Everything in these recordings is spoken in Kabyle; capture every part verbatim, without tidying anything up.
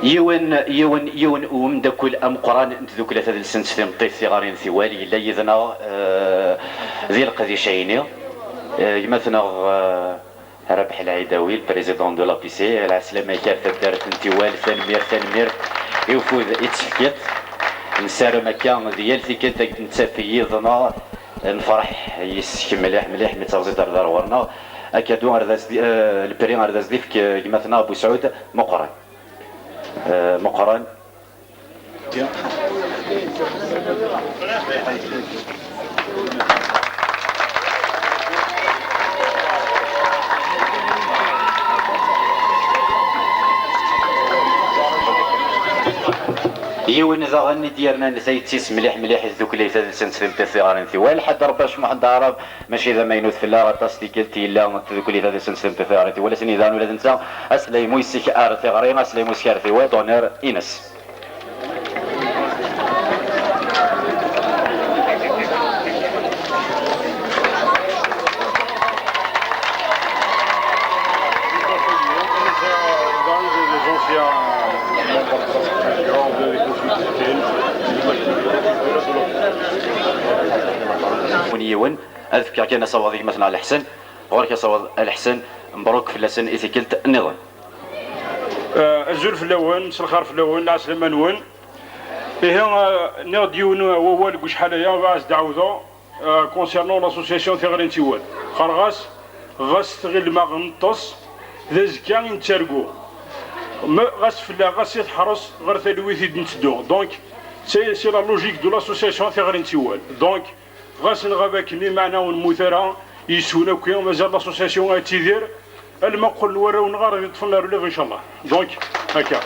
Yiwen, yiwen, yiwen umeddakel ameqqran n tdukla tadelsant timeṭṭit tiɣarin tiwal yella yid-neɣ, eh, di leqdic-ayni. Eh, gma-tneɣ, eh, Rabeḥ Lɛidawi, le président de l'A P C, lɛeslama-k ar taddart n Tiwal, tanemmirt, tanemmirt i ufud i d-tefkiḍ. Nessaram akka di yal tikkelt ad k-d-nettaf yid-neɣ, nefreḥ yes-k mliḥ, mliḥ, mi d-terziḍ ar da ɣur-neɣ. Akadu ar d as-d-, eh, le prix ar d as-d-ifk, eh, gma-tneɣ Busɛud Meqqran. Eh, Meqqran. Yiwen daɣen i d-yernan tayet-is mliḥ mliḥ i tdukli tadelsant timeṭṭit tiɣarin tiwal, Ḥedd Rebbac Muḥend Aɛrab, mačči d amaynut fell-aɣ, aṭas tikkelt yella tdukli tadelsant timeṭṭit tiɣarin tiwal, ass-nni daɣen ula d netta, aslay mu yessik ar tiɣri, aslay mu yessik ar tiwal, d'honneur ines. Yiwen, ad fkeɣ kan asawaḍ i gma-tneɣ Lḥsen. Ɣur-k asawaḍ a Lḥsen, mebruk fell-asen i tikkelt nniḍen. Eh, azul fell-awen, mselxir fell-awen, lɛeslama-nwen. Ihi, eh, nniɣ-d yiwen wawal deg ucḥal aya, bɣiɣ ad s-d-ɛawdeɣ, eh, concernant l'association Tiɣri n Tiwal. Qqareɣ-as, ɣas tɣilem-aɣ neṭṭes, d azekka i nettargu. Ma ɣas fell-aɣ, ɣas i teḥres ɣer talwit i d-netteddu. Donc, c'est, c'est la logique de l'association Tiɣri n Tiwal. Donc, ɣas nɣab akken, meɛna ur nemmut ara, yeswen akk, mazal l'association ad tidir, alma qqlen warraw-nneɣ ara d-iṭṭfen ar ulaɣ, inchallah. Donc, akka.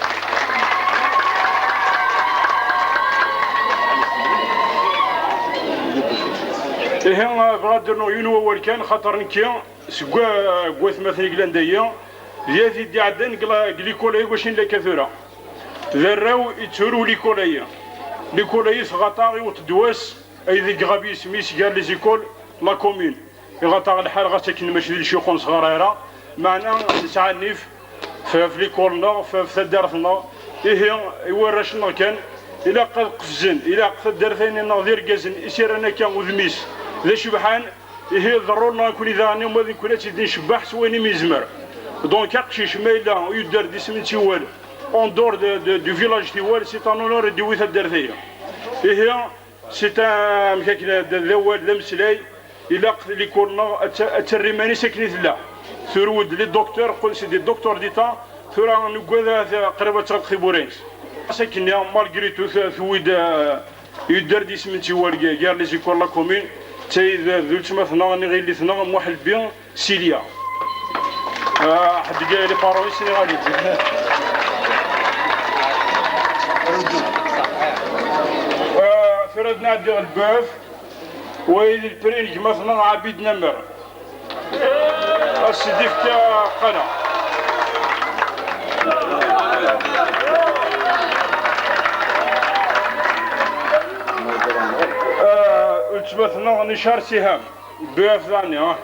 Ihi, bɣiɣ ad d-rnuɣ yiwen wawal kan, xaṭer nekki, seg wa-, seg watmaten i yellan dayi, d yat i d-iɛeddan deg la-, deg likul-ayi, wacu n lakka tura. D arraw i tturu likul-ayi. Likul-ayi tɣaṭ-aɣ, iwet-d wass, aydeg iɣab yisem-is gar les écoles, la commune. Iɣaṭ-aɣ lḥal ɣas akken mačči d lecyux ur nesɣar ara, meɛna nesɛa nnif f, f likul-nneɣ, f, f taddart-nneɣ. Ihi, i warrac-nneɣ kan, ilaq ad qefzen, ilaq taddart-ayni-nneɣ d irgazen i s-irran akka udem-is d acebḥan, ihi d rrul-nneɣ nekkni daɣen, uma d nekkni ad tt-id-ncebbeḥ s wayen i mi nezmer. Donc, aqcic ma yella yudder-d isem n Tiwal, en dehors de, de, du village Tiwal, c'est un honneur i d-iwwi taddart-agi. Ihi, c'est un, amek akken, d, d awal, d ameslay, ilaq likul-nneɣ ad ta-, ad terr iman-is akken i tella. Turew-d les docteurs, qqlen c'est des docteurs d'État, tura nuggad ahat qrib ad teɣleq tiwwura-ines. Ass akken-nni, malgré tout, tu-, tuwi-d, euh, yudder-d isem n Tiwal g-, gar les écoles la commune, d tay d, d weltma-tneɣ, niɣ yelli-tneɣ, Muḥ Lbi, Silya. Ah, ḥedd ga les parents-is niɣ ali. Ah, tura ad nɛeddi ɣer lbaf. Wa d le prix n gma-tneɣ Ɛabid Namer. Ad s-d-ifk qqala. Ah, weltma-tneɣ Nicar Siham. Buf dani, ah.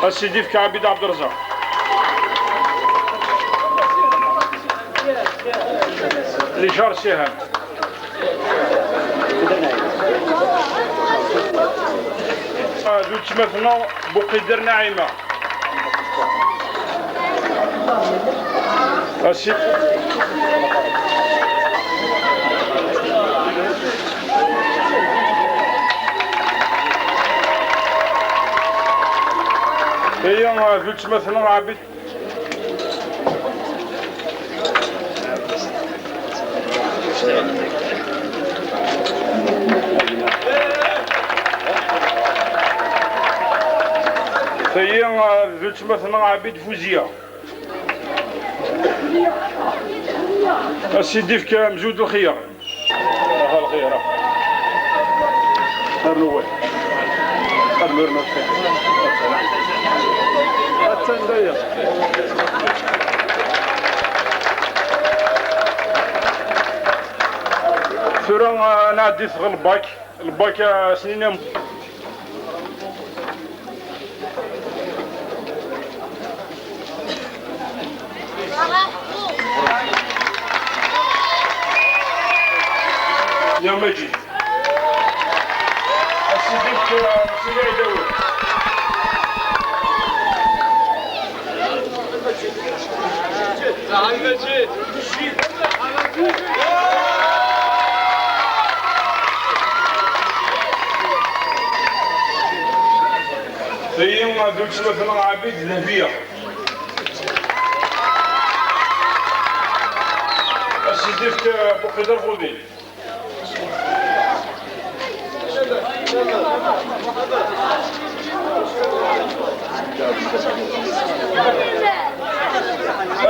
Ad s-d-ifk Ɛabid Ɛebderẓaq. Nicar Siham. Ah, d weltma-tneɣ Buqider Naɛima. Asif. Aya, ah, d weltma-tneɣ Ɛabid. Tayi, ah, d weltma-tneɣ Ɛabid Fuziya. A s-id-ifk amzud lxir. Aha lxir, ah. Rnu waya. Rnu, rnu. Attan daya. Tura, ah, nɛeddi-t ɣer lbak. Lbak, ah, snin am- Tura, Maǧid. Ad s-yefk, uh, Sidi Ɛidawit. Tagi d weltma-tneɣ Ɛabid d Dehbiya. Ad s-yefk, uh, Buqida Lxuḍi.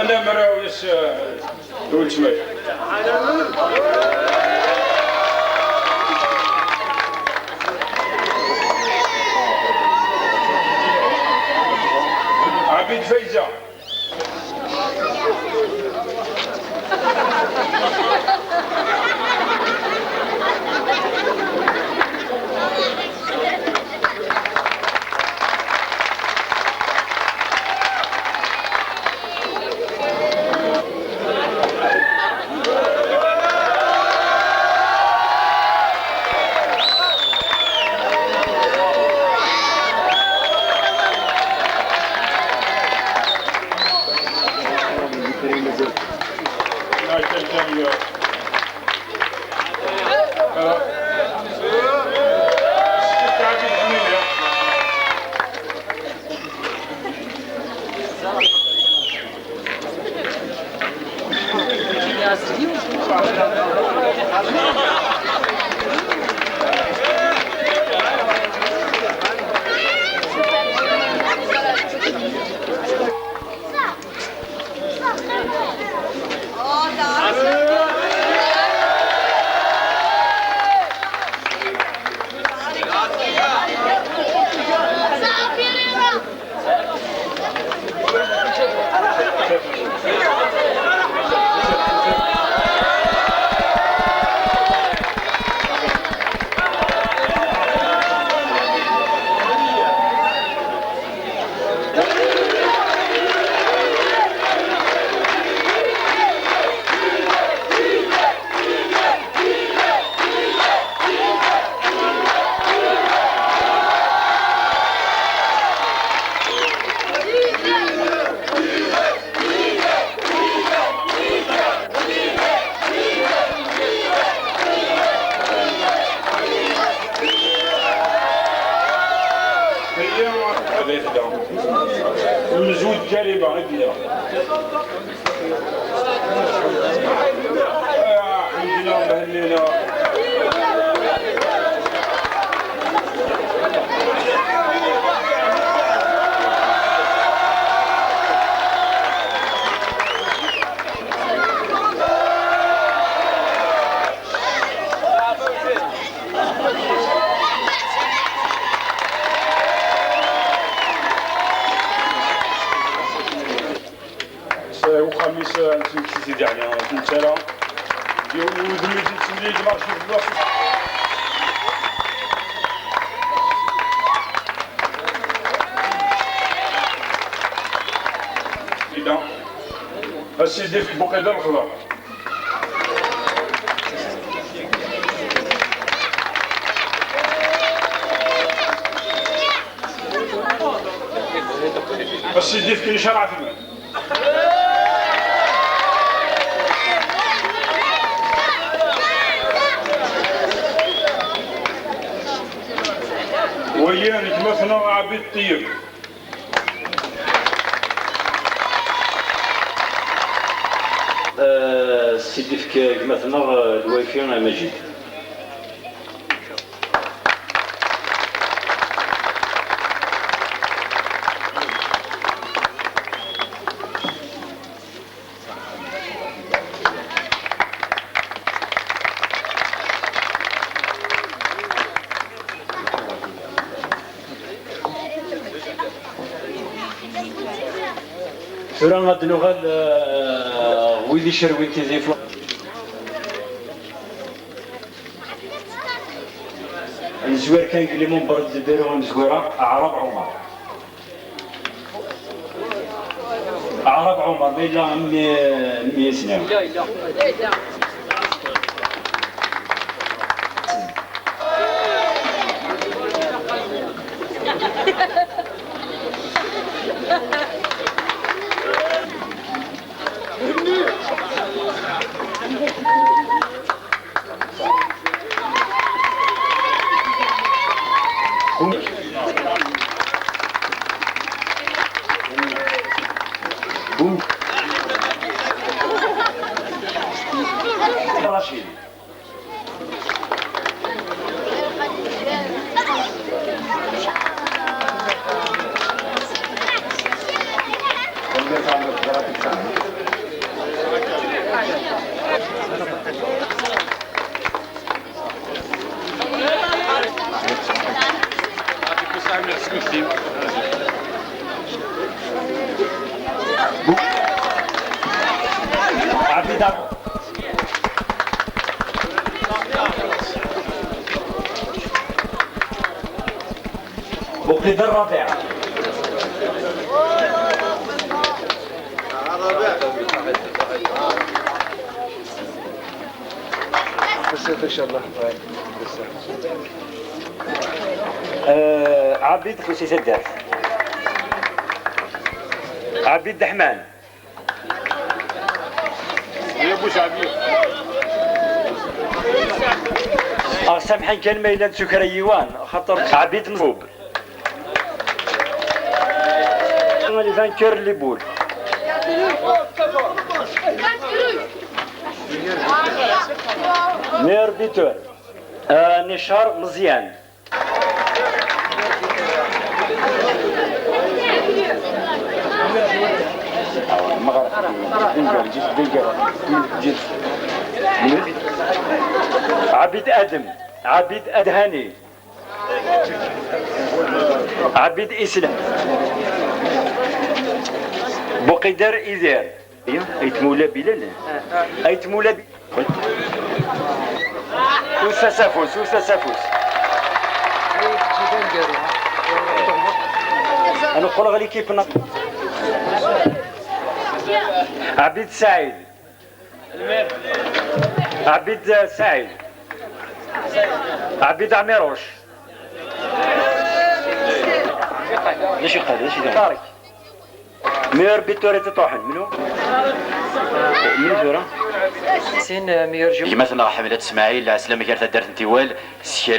Anamer-is, uh, d weltma-k. Ɛabid Fayza. Ad ay tedda. Mzud Karima i d-nniɣ. Ah, ḥemdina, Mhenni. Uxxam-is, ad nesmekti-t-id, yeɛni, ur t-nettara. Yiwen n wudem i d-yettmlil deg l'archive n l'archive. Ida. A Sidi, efk Buqida lexḍer. A Sidi, efk licraɛ-nwen. Wagi n gma-tneɣ Ɛabid Ṭeyyeb. Eh, Sidi, efk gma-tneɣ, eh, Lwafi Amajid. Tura ad nuɣal, eh, wid icerwen tizifu. Nezwir kan deg les membres de bureau amezwir-a, Aɛrab Ɛumar. Aɛrab Ɛumar, ma yella mmi, mmi-s-nni. Yella, yella. Yella, yella. Racid. Buqida الرابعة. Bezzaf, inchallah. Bezzaf. آه، عبيد خوسي سدات. عبيد دحمان. يا بوش عبيد. آه، سامحين كان ما يلان سكر يوان، خاطر عبيد مصوب. Les vainqueurs, les boules. Meilleur buteur. آه، نشار مزيان. عبيد آدم، عبيد أدهاني، عبيد إسلام، بوقيدر إيدير. Ayt Mula Bilal. Ayt Mula Bi-, Usa s afus, usa s afus. Ad neqqel ɣer l'équipe-nneɣ. Ɛbid Saɛid. Ɛbid Saɛid. Ɛbid Ɛmiruc. D acu yeqqar, d acu yeqqar? Meilleur buteur i ṭuḥen, mnu? Mnu tura? Sin, euh, meilleur joueur. Gma-tneɣ Ḥemlet Smaɛil, lɛeslama gar taddart n Tiwal, s kra